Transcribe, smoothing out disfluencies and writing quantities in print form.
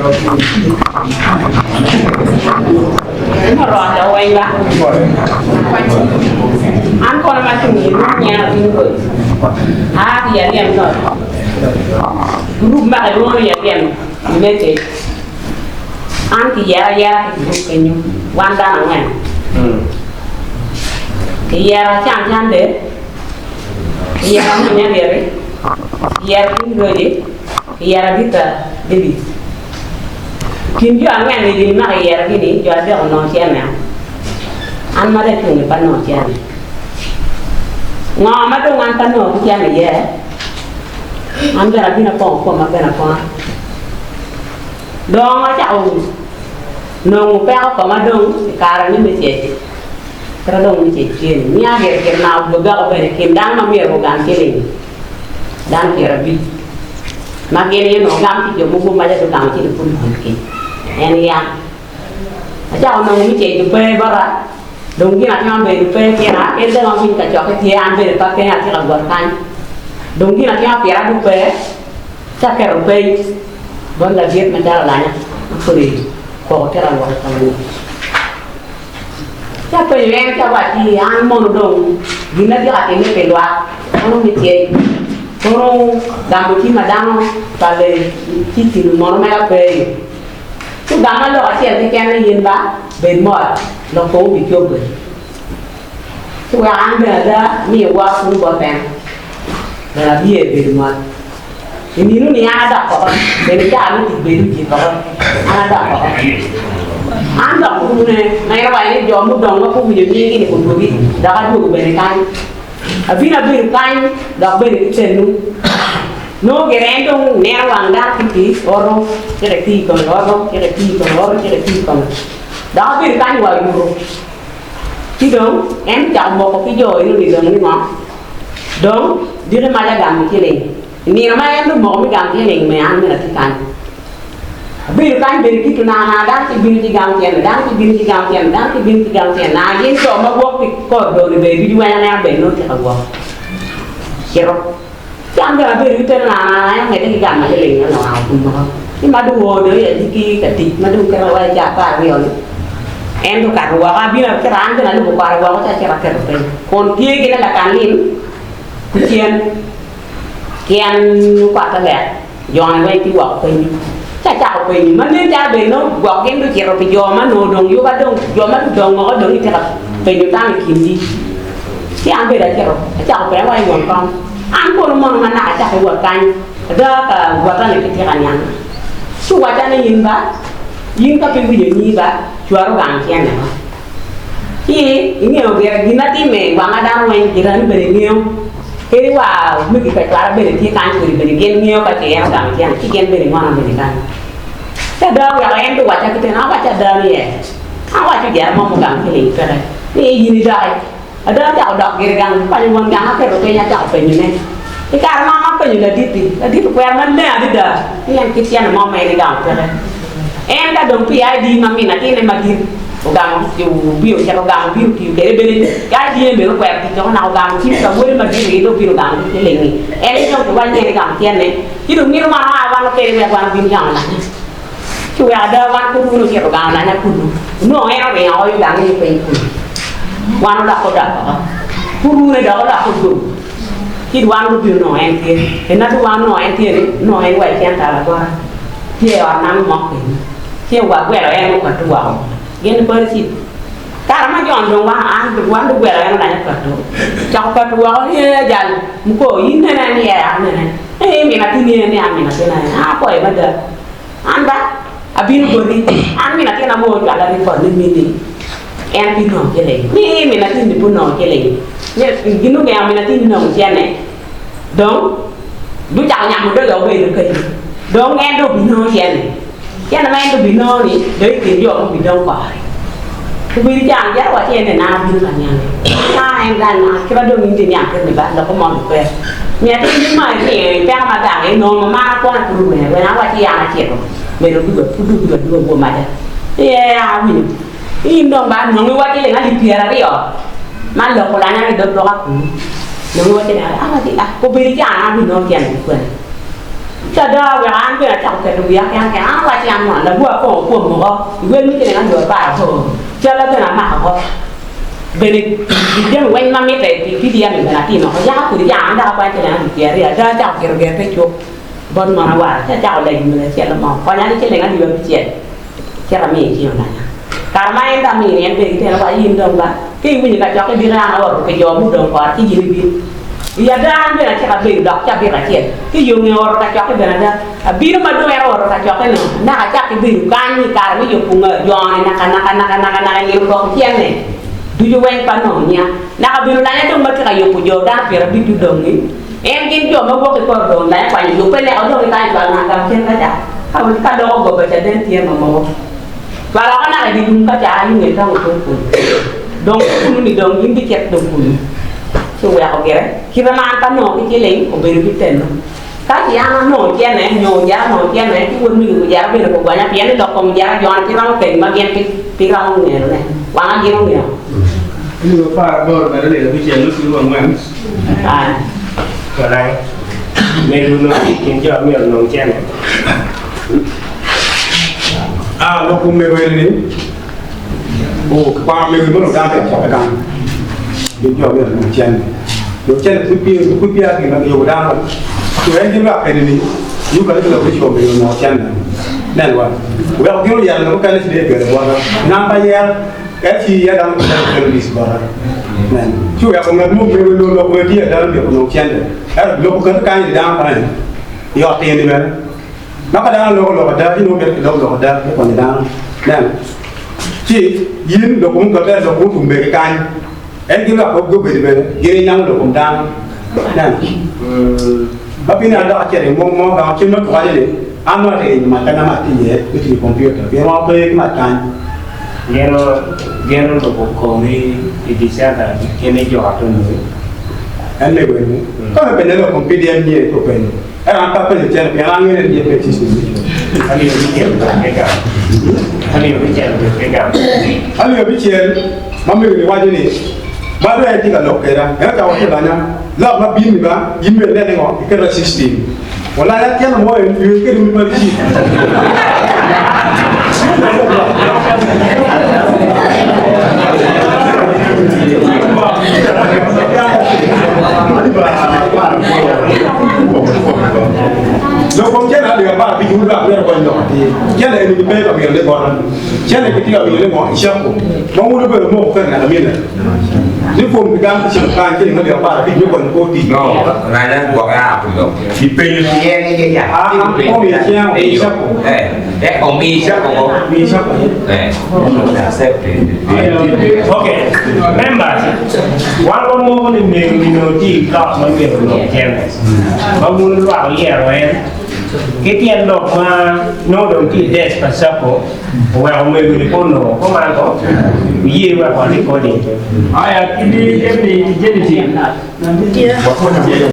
An kono ma cung i lung nyero tin kodi aa ki i aryem not gurup ma kilwongo ni aryem i me kec an kiyera ayera ki i gurup kenyo wan dano angwen kiyera can cande kiyera munya lyeti kiyera tin roji kiyera Gita David I kin jo angwen-ni gin ma kiyerogi-ni, jo adek onongo cente. An ma dong acung-ngi pe anongo cente. Ngo ma dong an pe anongo ki cente iye? An bene abino apongo koma bene aponga. Dong acako nongo peko koma dong i kare ni me cec. Kit dong me cec tye-ni, miya gire gin ma ogako bene i kin dano ma myero gugam ciling. Dano pyerabic ma gin aye onongo gam ki jo mogo maca gugamo ci gipud botgi. En yam acako nongo ni ceng pe bota, dong gin atimo bedo pe pira, kadi dong awinyo kacokke tye an bene pe akeng atyeka wot kany. Dong gin atimo pira dong pe, ci aketo peny bot ladit macalo alanya ma pud koko tye ka wot i kare-ni. Ci apenyo en ci awacci, An mono dong gin ma atyeko atime pi lwak kono me ceng, kono gamo cim ma dano pa leciti-ni mono mega pe? Ci ogamma lok acel keken ni, In ba, bed mot, lok kowu bicobbe. Ci weko an bene ada amiyo woro kunu bot en, bene abiye bedo mot. I nino-ni an adok woko, bene cawa me tic bedo ocik woko, an adok woko. An dok orune ma en owaco ni jo mudong ma pe owinyo nyinggi-ni gudwogi, dok adwogo bene kany. Abino abedo kany dok bene ki tennu. Nongo gire en dong neno wang dano ki pi oto, cito iti i kome, oto, cito iti i kome, oto, cito iti i kome. Dok abedo kany wa oyuto. Ci dong en ocako moko ki jo eno-ni dong ni ngo? Dong, diki mac agamo ciling. I nino ma en dong omoko me gamo ciling me an myero atye kany. Abedo kany bene ki tunana, dano ci bino ci gamo cente, dano ci bino ci gamo cente, dano ci bino ci gamo cente. Na gin co ma gwok pi kor doni bene ducu weng aneno bene nongo tye ka gwok. Cito. Ci an bene abedo ki tenana, en omedde ki gamo ciling me lwanga otum woko. Ci ma dong oo dong i agikki ka tic ma dong kite wa i ca 12 ni, en dong okato woko, abino acito an bene alubo kore woko ci acito aketo piny. Kun tye gine lakan lim ki cen ki en okwatte lek, jone weng tye woko penyo. Ci acako penyo, ma nen calo bene nongo gwok gin gucito pi jo ma onongo dong yuba dong, jo ma gudong woko dong gitye ka penyo tam i kingi. Ci an bene acito, acako penyo wa i won kom, An kono mono ma naka acako wot kany, ada ka wotta-ni pe tika niang? Ci owacca ni, In ba, in ka pe iwinyo nyingi ba, cwar ogang cente ba. Ci ingeyo gire gin ma timme i wanga dano weng, jirani bene ngeyo, kadi wa omegi pa cwara bene tye kany kodi bene gin ngeyo ka ce en ogamo cente, ci gin bene ngona bene kany. Ci ada oweko en bene owacca kite, awacce ada ni ee, awaco jera mo mugamo ciling peke, ni in idoki. Ada acako dok gire gang pa won gang aketo piny acako penyone. I kare ma apenyo ladit-ti, ladit okwero maleng adada ni en kit cente mo ma en egamo peke. En ka dong pi ID ma min atine madit ogamo obino ocito ogamo obino otiyo kwede bene ID ne bene okwero tic dok onako ogamo cim pa wode madit aye dong obino ogamo ki ciling-ngi. En aye dong kiwaco ni en egamo cente ci dong mito wan oa wan okede wek wan obin gang olanya. Ci wek ada wan pud wun ocito gang olanya kulu, onongo en oringo oko i gange ni piny kulu. Wan oloko dok oko. Pud wune dok oloko dwogo. Ci wan gubino onongo en tye. Ena dong wan onongo en tye ni, onongo en wa i centa lagwara. Tye i ot namo mo kenyo. Ci wagwelo en okato woko. Gin pe ci kare ma Jon dong wan an wan dong gwelo en olanya kato. Cako kato woko ni ee jal muko in nene ni ee an nene. Ee min atini ni an min atina ni. An apwoyo mada. An ba, abino boti, an min atin awo ocwala ripot ni mini en pi nongo ciling. Ni min atin ni pe onongo ciling. Ni gin ogengo min atin ni nongo cene. Dong, gucako nyamo doga obedo kadi. Dong en dong obinongo cene. Cene ma en dong obinongo ni dong i kin jo ma obidong kore. Obedo can cito wa cene na abino ka niange. Na en gang na kit ma dong in tye niang kit ni ba loko mo ni pe. Mi atir ni ma iringo i peko ma gang inongo ma mar akwana pud orweny arwenya awaci an acito medo duga pud dong duga duga woo maca ee awinyo in dong ba nongo iwaci ling alip 20 ma loko lanya ki dog doka kunu nongo iwaci ling awaci ah obedo can an abinongo cene ki kwene. Ci ada oweko an bene acako keto wiya kena kena. An awacci an mono labwor apongo kwom woko i wel me ciling alip 18. Calla bene amako woko. Bene i jami weng ma mitte pi PDM-mi bene atimo woko. Yaka kodi yamo an dok akwanyo ciling alip pyeraryo ada acako keto gire te cuk bot mon awara ci acako lego mego acel mo konya ki ciling alip abicel cit amiyo i cing olanya. Kare ma en dong amiyo ni en bene giteno wa in dong ba ka iwinyo kacokke diki an aoto pi jo mudong kore ci in ibin. I ada an bene acito abedo dok cabit acel ki yo nge oto kacokke bene ada abino ma dong en ooto kacokke no naka acak ki bedo kany i kare me yubo nga joni naka naka naka naka naka i nino poko cene ducu weng pe anongo nya naka bino lanya dong ma tye ka yubo jo dano pyerabic odong ni en gin jo ma wok ki kor dong lanya kwanyo yubbe leko dong ki kany cwalo naka gamo cen ka ca ka loko goba caden tye ma moko cwalo oko naka i dye lum ka ca aye nge tong otung kunu dong kunu ni dong in bicit dong kunu. Ci oweko gire. Kite ma an pe anongo ki ciling obedo ki teno. Ka ci an anongo cene, nyo ojara onongo cene, ci wod mego ojara bene ogonya, pien ni lok kom ojara jone pe romo keny ma gin pe romo ngeyone. Wanga gin ongeyo. Alip 18 medde alip 5 nucu aryo angwen. Walai, mego onongo tye i kin jo ma myero onong cene. A Lok kom mego eni ni, Kikwano mego ma onongo dano tye ka cokke kany gin jo myero onong cente. Dong cente pud peya gin ma kiyubo dano. Co en gin lwak eni ni Eucalyptus lawic kom mego onongo cente. Nen wa, weko gin oyero lok mukene ci dong ekelo bota. Namba yer ka ci iye dano mukene kelo list bota. Nen. Ci oweko ngat mo mego onongo lok bene tye ada myero onong cente. Ento lok oketo kany i dano kany i ot tini bene. Ma ka dano loko lok ada, ci nongo myero kilok lok ada me konyo dano. Nen, ci yin lok kom okette, lok kom otum bene ki kany. En ki lwak gubedo bene, gin inyamo lok kom dano. Nen, ma pi neno dok acito i mung mo gamo cim me pwonye ni, an nongo atye ka yenyo mac kanya ma atye iye me tic i kompiuta, pien wan wape ki mac kany. Geno lubo komi i December gin i jo ot onongo. En mego eni, ka me penye lok kom PDM nyen ci openyo. Ento an pe apenyo cene pien an angeyo ni en tye pe tic ni. Alip abicel ma mego-ni waco ni, Ma dong en tye ka lok kweda, en ocako waco lanya, lok ma bino-ni ba, in bene inen ningo, iketa 16. Walanya tyen mo en ywe kede wi mari cik. Lok kom cene alip 15 wun lwak myero gony lok atir. Cene eni gipe ka mito ne bota. Cene gitye ka miyo ne ngo i cako ma wun wubedo moko kene ngat amine. Ni pwom ki gam ki cako kany ciling alip 15 me konyo kor tic. Okay, members, wan wamoko ni mego ni nongo tye i lok ma myero olok cente ma wun lwak oyero en ki tyen lok ma nongo dong tye i desk pa Sacco oweko mego ni pe onongo kuman ko oye wek wa recording. Aya, kidi jami jami ti.